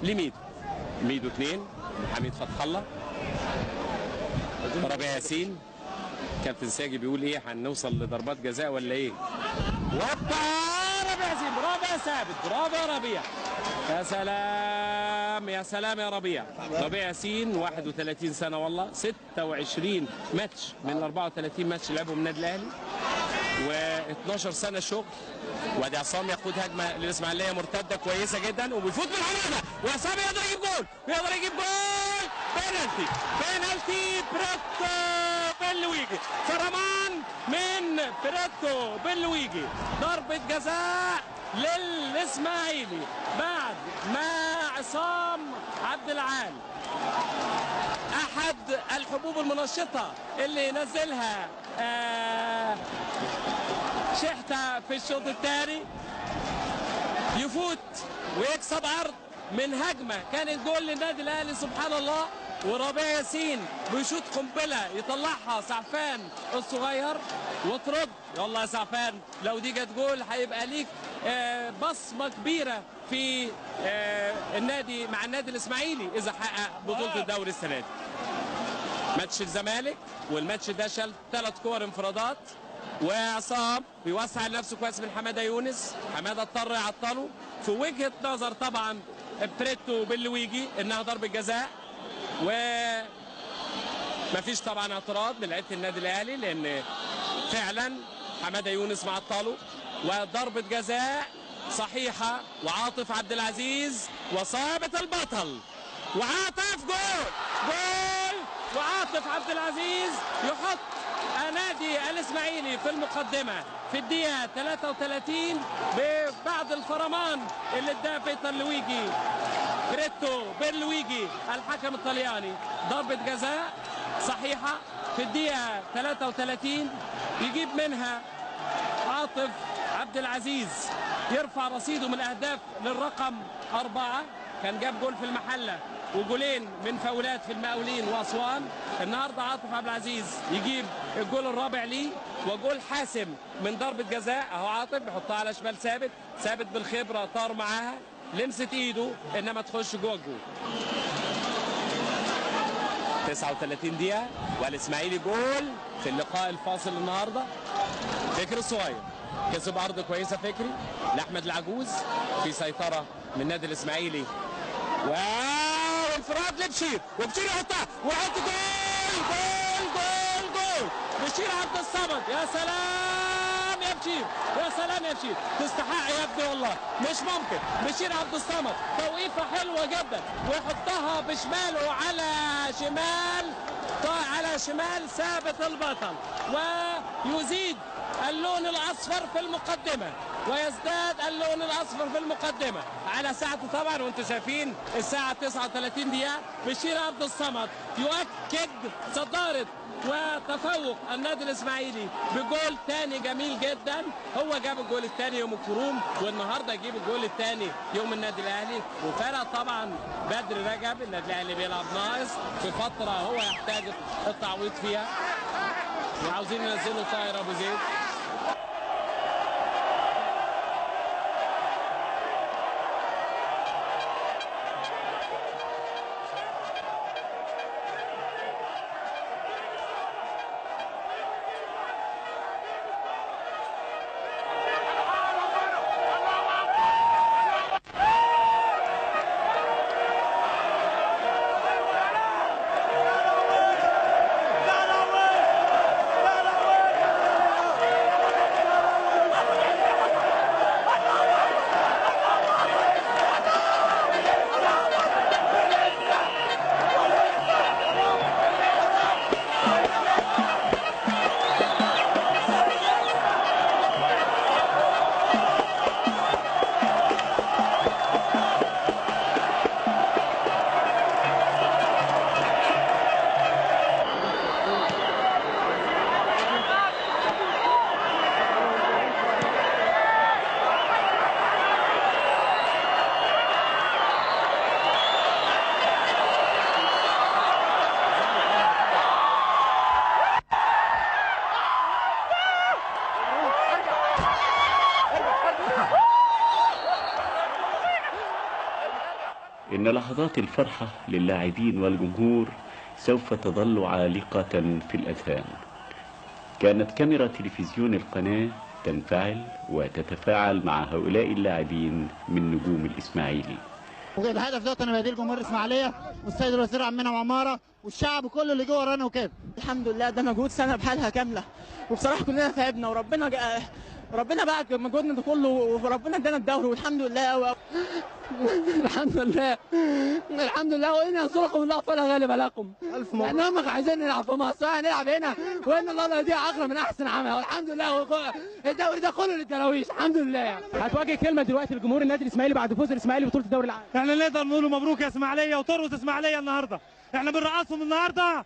لميدو، ميدو 2 حميد فتح الله، ربيع ياسين. كابتن ساجي بيقول ايه، هنوصل لضربات جزاء ولا ايه؟ وبا ربيع ياسين، برافو يا ثابت، برافو يا ربيع، يا سلام يا سلام يا ربيع. ربيع ياسين 31 سنة والله، 26 ماتش من 34 ماتش لعبهم النادي الاهلي، و12 سنة شغل. وادي عصام يقود هجمة للاسماعيليه مرتدة كويسة جدا، وبيفوت من حمادة، وعصام يقدر يجيب جول، يقدر يجيب جول، بينالتي، بينالتي بريتو بلويجي، فرمان من بريتو بلويجي، ضربه جزاء للاسماعيلي بعد ما عصام عبد العال احد الحبوب المنشطه اللي نزلها شحته في الشوط الثاني، يفوت ويكسب عرض من هجمة كانت جول للنادي الاهلي سبحان الله. وربيع ياسين بيشوط قنبلة يطلعها سعفان الصغير وترد، يلا يا سعفان لو دي جت جول هيبقى ليك بصمة كبيرة في النادي مع النادي الاسماعيلي اذا حقق بطوله الدوري السنة دي. ماتش الزمالك، والماتش ده شال 3 كور انفرادات، وعصام بيوسع لنفسه كويس من حمادة يونس، حمادة اضطر يعطله في وجهه نظر طبعا بريتو بلويجي انها ضربه جزاء، و مفيش طبعا اعتراض من لعيبة النادي الاهلي لان فعلا حمادة يونس معطلة، وضربه جزاء صحيحه، وعاطف عبد العزيز وصابت البطل، وعاطف جول جول، وعاطف عبد العزيز يحط نادي الاسماعيلي في المقدمة في الدقيقة 33 بعد الفرمان اللي اداه بيتر لويجي، بريتو بيرلويجي الحكم الطلياني. ضربه جزاء صحيحه في الدقيقة 33 يجيب منها عاطف عبد العزيز، يرفع رصيده من الاهداف للرقم 4. كان جاب جول في المحلة وجولين من فاولات في المقاولين واسوان. النهارده عاطف عبد العزيز يجيب الجول الرابع ليه وجول حاسم من ضربه جزاء. اهو عاطف بيحطها على شمال ثابت، ثابت بالخبرة طار معاها، لمست ايده انما تخش جوه الجول. 39 دقيقة والاسماعيلي جول في اللقاء الفاصل النهارده. فكري الصغير كسب ارض كويسة، فكري لاحمد العجوز في سيطرة من نادي الاسماعيلي، وانفراد لبشير، وبشير يحطها ويحط جول جول جول جول، بشير عبد الصمد. يا سلام يا بشير، يا سلام يا بشير، تستحق يا ابني والله، مش ممكن. بشير عبد الصمد توقيفه حلوة جدا ويحطها بشماله على شمال، على شمال ثابت البطل، ويزيد اللون الاصفر في المقدمة، ويزداد اللون الاصفر في المقدمة على ساعته طبعا، وانتم شايفين الساعة 39 دقيقة. بشير عبد الصمد يؤكد صدارة وتفوق النادي الاسماعيلي بجول ثاني جميل جدا. هو جاب الجول الثاني يوم الكروم، والنهارده يجيب الجول الثاني يوم النادي الاهلي. وفرق طبعا بدر رجب، النادي الاهلي بيلعب ناقص في فترة هو يحتاج التعويض فيها، وعاوزين ينزلوا طاهر ابو زيد. إن لحظات الفرحة للاعبين والجمهور سوف تظل عالقة في الأذهان. كانت كاميرا تلفزيون القناة تنفعل وتتفاعل مع هؤلاء اللاعبين من نجوم الإسماعيلي. والهدف دوت انا بديه لجمهور الاسماعيلية والسيد الوزير عمنا وعمارة والشعب كله اللي جوه ورانا وكده. الحمد لله ده مجهود سنة بحالها كاملة، وبصراحة كلنا تعبنا وربنا ربنا بعد مجهودنا ده كله وربنا ادانا الدوري والحمد لله. الحمد لله الحمد لله، وان ينصركم الله فلا غالب لكم. الف مبروك. لان هم عايزين نلعب في مصر، هنلعب هنا، وان الله لا يضيع اجر من احسن عمل، والحمد لله الدوري ده كله للدراويش الحمد لله. يعني هتواجه كلمة دلوقتي لجمهور النادي الاسماعيلي بعد فوز الاسماعيلي بطوله الدوري العام. احنا نقدر نقول مبروك يا اسماعيليه وترقص اسماعيليه النهارده، احنا بنرقصهم النهارده.